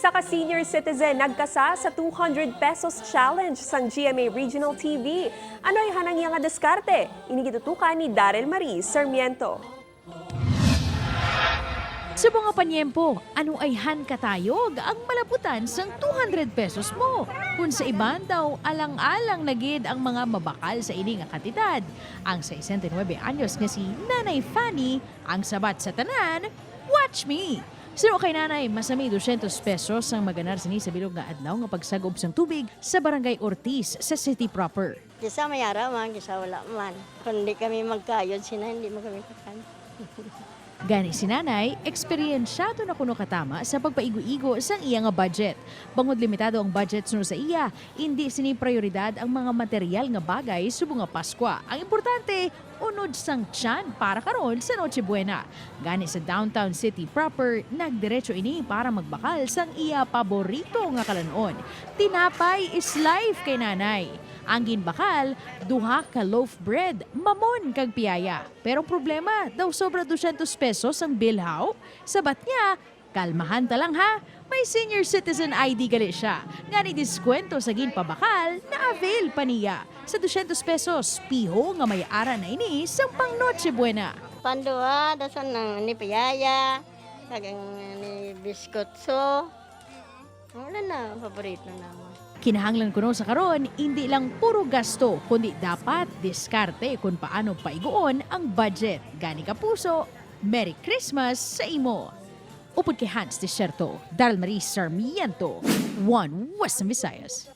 Isa ka senior citizen nagkasa sa 200 pesos challenge sa GMA Regional TV. Ano ay hanang iya nga diskarte? Ini gitutukan ni Daryl Marie Sarmiento. Sa mga panyempo, ano ay han katayog ang malabutan sang 200 pesos mo? Kung sa iban daw, alang-alang na gid ang mga mabakal sa ini nga kantidad. Ang 69 anyos nga si Nanay Fanny, ang sabat sa tanan, "Watch me!" Sino kay nanay, masami 200 pesos ang maganar sini sa bilog nga adlaw nga pagsagob sang tubig sa Barangay Ortiz sa city proper. Kisa may ara man, kisa wala man. Kung hindi kami magkayod, sina hindi mo kami kakan. Gani si nanay, eksperyensyado na kuno katama sa pagpaigo-igo sang iya nga budget. Bangod limitado ang budget suno sa iya, hindi sini prioridad ang mga material nga bagay subong nga Paskwa. Ang importante, unod sang tiyan para karon sa Noche Buena. Gani sa downtown city proper, nagdiretso ini para magbakal sang iya paborito nga kalanon. Tinapay is life kay nanay. Ang ginbakal, duha ka loaf bread, mamon kag piyaya. Pero ang problema, daw sobra 200 pesos ang bill how. Sabat niya, "Kalmahan ta lang ha, may senior citizen ID gali siya. Nga ni diskwento sa ginpabakal na avail pa niya. Sa 200 pesos, piho nga may ara na ini sa pang Noche Buena." Pandua, dasan ng ni payaya, kagang ni biskotso. Wala na, paborito naman. Kinahanglan kuno sa karon, hindi lang puro gasto, kundi dapat diskarte kung paano paiguon ang budget. Gani ka puso, Merry Christmas sa imo. Upod kay Hans Desierto, Daryl Marie Sarmiento, One Western Visayas.